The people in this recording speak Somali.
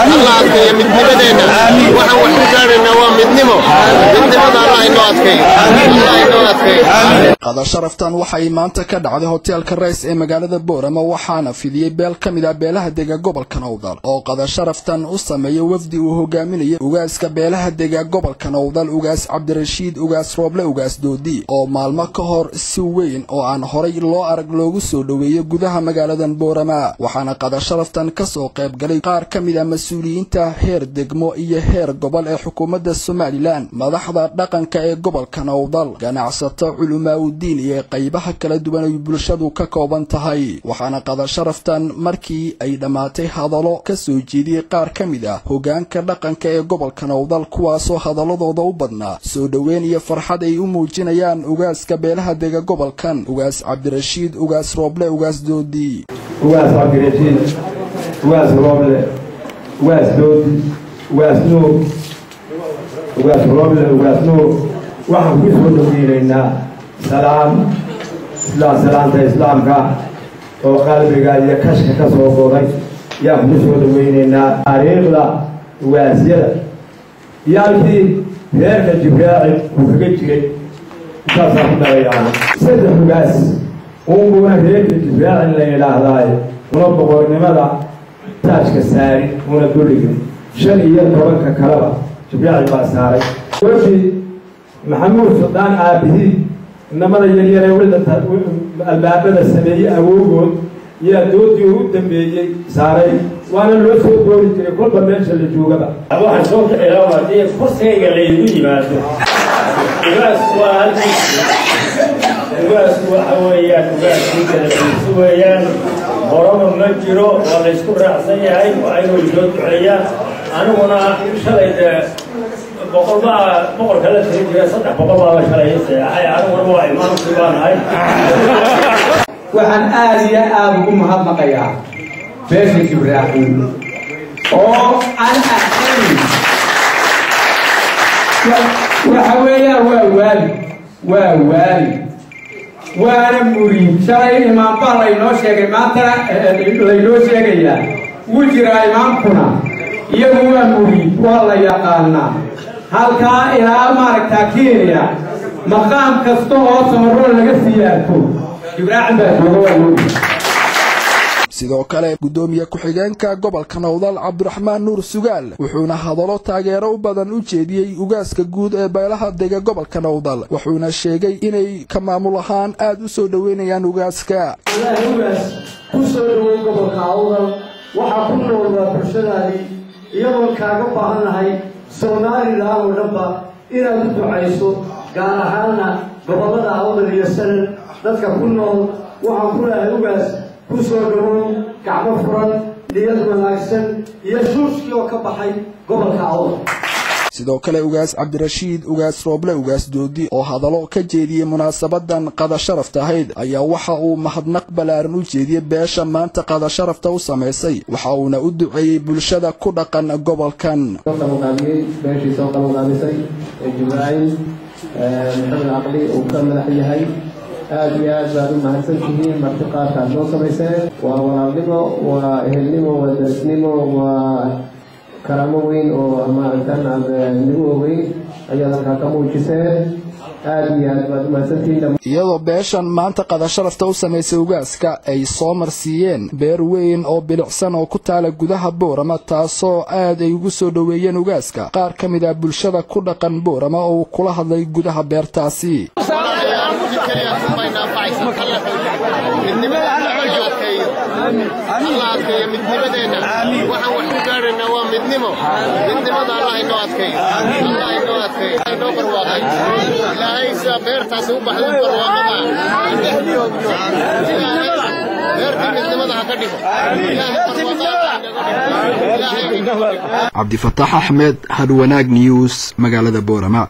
Allah adkeeyo midnimadeenna. Waxaan wax ku gaadhaynaa waa midnimo. Midnimada Allah inoo adkeeyo, Allah inoo adkeeyo. Qada sharaftan waxay maanta ka dhacday hoteelka Rays ee magaalada Boorama, waxaana fidiyey beel ka mid ah beelaha dega gobolka Nowdal oo qada sharaftan u sameeyey wafdi uu hogaaminayay ugaaska beelaha dega gobolka Nowdal, Ugaas Cabdirashiid Ugaas Rooble Ugaas Doodi, oo maalmo ka hor si weyn oo aan horay loo arag loogu soo dhoweeyey gudaha magaaladan Boorama. Waxaana qada sharaftan kasoo qayb galay qaar ka mid ah mas-uuliyiinta heer degmo iyo heer gobol ee xukuumadda Somaliland, madaxda dhaqanka ee gobolka Nowdal, ganacsato, culumaaudiin iyo qaybaha kala duwan ay bulshadu ka kooban tahay. Waxaana qada sharaftan markii ay dhammaatay hadallo ka soo jeediyey qaar ka mid ah hogaanka dhaqanka ee gobolka Nowdal, kuwaasoo hadaladooda u badnaa soo dhoweyn iyo farxad ay u muujinayaan ugaaska beelaha dega gobolkan, Ugaas Cabdirashiid Ugaas Rooble Ugaas Doodi. Ugaas Cabdirashiid Ugaas Rooble Ugaas Doodi Ugaas Nuur, Ugaas Rooble Ugaas Nuur, waxaan ku soo dhoweynaynaa salaam islaam, salaanta islaamka oo qalbiga iyo kashka ka soo goday yaan kugu soo dhoweynaynaa. Taariikhda ugaasyada iyo halkii reerka Jibraaci uu kaga jiray intaasaan ku darayaana. Saddex ugaas unbuuna reerka Jibraaci la yidhaahdaaye una boqornimada taajka saari una duligin, 15-ka kaleba Jibraaci baa saaray. Wafdi Maxamuud Suldaan aabihii inamada yaryaree albaabada sameeyey awowgood yaa doodii u dambeeyey saaray, waana loo soo doori jiray kolba meesha la joogaba. Waxaan soo kiciyaa haddii kursigayga laygu yimaado. Ugaasku waa halkiisi. Ugaasku waxa weeyaan ugaaskii kalakiisu weeyaan, horaba ma jiro, waa laysku raacsan yahay, waa inuu soo duceeyaan. Aniguna shalay dee 100 baa boqorka la tiri jira, 300 baaba shalay seexay. Aniguna waa imaamkii baan ahay. Waxaan aada iyo aada ugu mahadnaqayaa beesha Jibraaciil oo aan ahayn, waxa weeyaan waa waali, waa waali, waana muriid. Shalay imaam baa laynoo sheegay, maantana laynoo sheegayaa wuu jiraa imaamkuna. Iyagu waa muriid, waa la yaqaanaa halkaa ilaa maaragtaa Kenya. Maqaam kasta oo Samaroon laga siyaarto Jibraacil baa jooga, waa loogi. Sidoo kale guddoomiye ku-xigeenka gobolka Nowdal Cabdiraxmaan Nuur Sugaal wuxuuna hadallo taageero u badan u jeediyey ugaaska guud ee beelaha dega gobolka Nowdal, wuxuuna sheegay inay ka maamul ahaan aada u soo dhoweynayaan ugaaska. Wallaahi ugaas, ku soo dhaweyn gobolka Awdal. Waxaa ku nool waa bulshadaadii, iyadoon kaaga baahannahay Somalilan oo dhanba inaad u ducayso, gaar ahaana gobollada Awdal iyo Sanad dadka ku nool. Waxaan ku leehay ugaas, ku soo dhawow gacmo furan, niyad wanaagsan iyo shuushkii oo ka baxay gobolka Awdal. Sidoo kale Ugaas Cabdirashiid Ugaas Rooble Ugaas Doodi oo hadallo ka jeediyey munaasabadan qada sharafta ahayd ayaa waxa uu mahadnaq ballaaran u jeediyey beesha maanta qada sharafta u samaysay, waxa uuna u duceeyey bulshada ku dhaqan gobolkan. Soo qabanqaabiyey beeshii soo qabanqaabisay ee Jibraaciil Maxamed Caqli uu ka madax yahay, aada iyo aad baad u mahadsan tihiin martiqaadka aad noo samayseen. Waa walaalnimo, waa ehelnimo, waa darisnimo, waa karaamo weyn oo maaragtan aad nagu ogeyn ayaad halkaa ka muujiseen. Aada iyo aad baad u mahadsantihiin. Iyadoo beeshan maanta qada sharafta u samaysay ugaaska ay soo marsiiyeen beer weyn oo bilicsan oo ku taala gudaha Boorama, taasoo aad ay ugu soo dhoweeyeen ugaaska qaar ka mid ah bulshada ku dhaqan Boorama oo uu kula hadlay gudaha beertaasi. Keliya bay naanfacaysa. Alla xoojiyo midnimada, alla adkeeyo, alla adkeeyo midnimadeenna. Waxaan wax ku gaadhaynaa waa midnimo. Midnimada Allah inoo adkeeyo, Allah inoo adkeeyo, inoo barwaaqay. Ilaahay sida beertaasi u baxday barwaaqada aan dhex joogno, Ilaahay beertii midnimada ha ka dhigo. Ilaahay barwaaqada ha inaga dhigo, Ilaahay Cabdifataax Axmed, Hadwanaag News, magaalada Boorama.